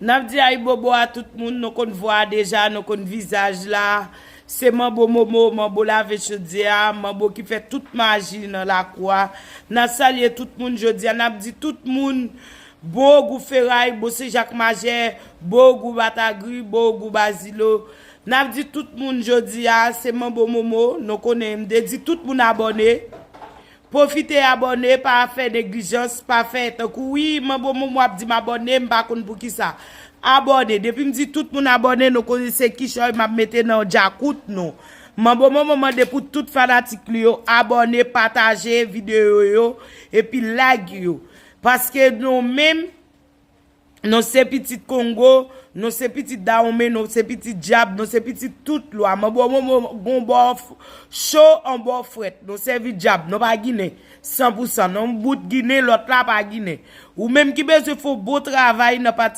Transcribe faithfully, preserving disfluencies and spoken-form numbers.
N ap di ayibobo a tout moun, nou konn vwa a deja, nou konn vizaj la. Se manbo momo, manbo lave chodyè a, manbo ki fè tout maji nan lakou a. N ap salye tout moun jodi a, n ap di tout moun bon ogou feray, bon se jak majè, bon ogou batagri, bon ogou bazilo. N ap di tout moun jodi a, se manbo momo, nou konnen m te di tout moun abòne. Pwofite abòne, pa fè neglijans, pa fè tankou wi, manbo momo ap di m abòne, m pa konn poukisa. Abòne, depi m di tout moun abòne, nou konnen se kichòy m ap mete nan djakout nou. Manbo momo mande pou tout fanatik li yo abòne, pataje videyo yo, epi like yo. Paske nou menm, nou se pitit Kongo, nou se pitit Dawonmen, nou se pitit dyab, nou se pitit tout lwa. Manbo momo gon bò cho, on bò frèt. Nou sèvi dyab, nou pa ginen. San pou san, nou bout ginen, lòt la pa ginen. Ou menm ki bezwen fè yon bon travay nan pati